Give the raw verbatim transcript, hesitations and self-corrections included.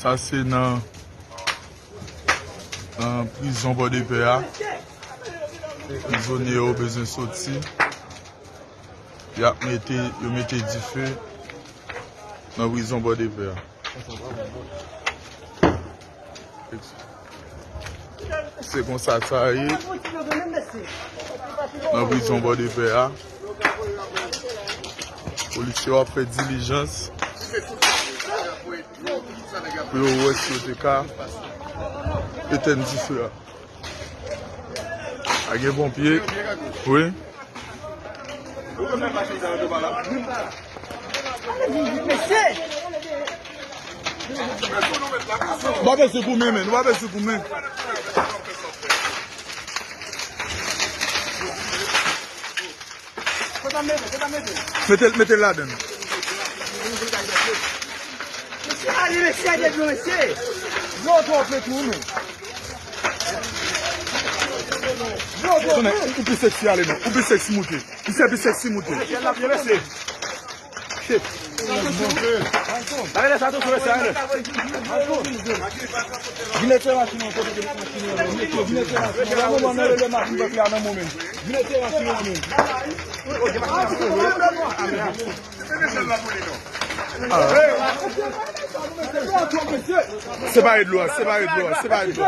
Sa se nan, nan prizon Pòdepè a. Prizonye yo bezwen soti. Y ap mete, yo mete dife nan prizon Pòdepè a. Se konsa sa ye nan prizon Pòdepè a. Polisye yo ap fè dilijans pou yo wè si yo te ka etenn dife a. A gen ponpye. Wi. Nou pa bezwen goumen, men. Nou pa bezwen goumen. Mete l, mete l ladan. Mesye, ale, mesye, ale dlo, mesye. Yo, twò fè tou, men. Yo, twò fè. Ou pi seksi ale, non. Ou pi seksi moute. Misye pi seksi moute. Mesye, l ap ye, mesye. Shit. Lage lè sa tou, mesye, ale. Vin etire machin nan, kote ke machin nan, vin etire machin nan. Nan moman nan, lè machin pa fè a nan moman. Vin etire machin nan, men. Separe dlo a, separe dlo a, separe dlo a.